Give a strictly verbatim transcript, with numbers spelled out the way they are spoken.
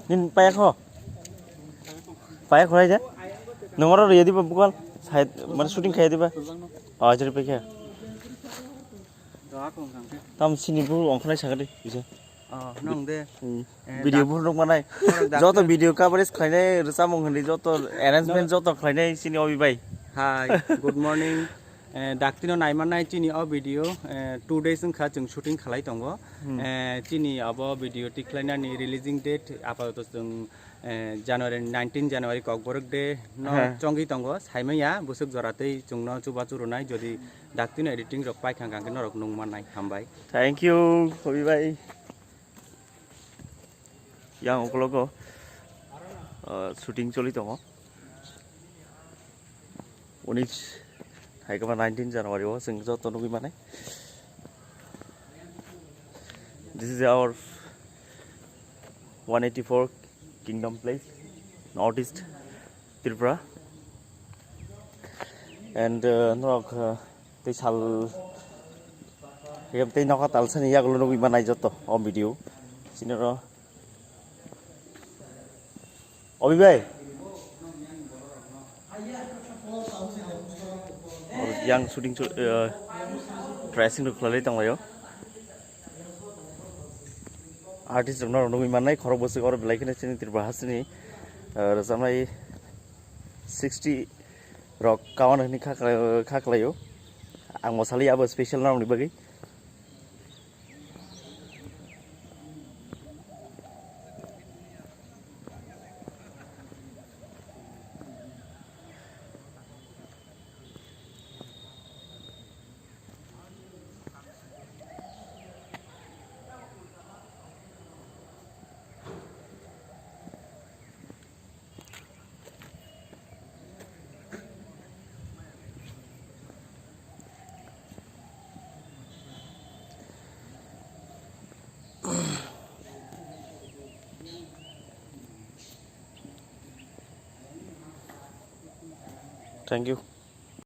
Nin paya kho? Paya kho rai de? Nongoro riyadi ba bukal? Side, mane shooting khaya diba? Oh, ajri pekhe. Tam sini bu ongkhlai sakadi, bisa. Oh, nong de. Hmm. Eh, Video dak-, bu nuk manai. Joto video coverage khlainai, rwchapmung hindi joto arrangement joto khlainai sini Obi bai. Hi, good morning. Eh, daktino naimannai chini o video, eh, two days wngkha chwng shooting khlai tongo. Hmm. Eh, chini abo video tikhlainani releasing date apato chwng, eh, January, nineteen January Kokborok Day no chongwi tongo. Saimanya bwswk jora tei chwngno chubachu rwnai, jodi daktino editing rok paikha hwnkhe norok nungmannai. Hambai. Thank you, Obi bai. Yang ukologo, uh, shooting choli tongo. Unis hai kama nineteen January o chwng joto nugwi manai. This is our one eighty-four Kingdom Place, North East Tripura. And, uh, norok, uh, tei sal, tei nokha talsani yagulo nugwi manai joto o video. Sinoro Obi bai. Yang shooting chu-, uh, dressing rok khlai tonglaio. Artist rok no nugwi mannai khorok bwswk oro belai kheno chini Tripura hasteni, uh, rwchapnai sixty rok kawan hwnwi kha khlai-, kha khlaio. Ang bo sali abo special norokni bagwi. Thank you.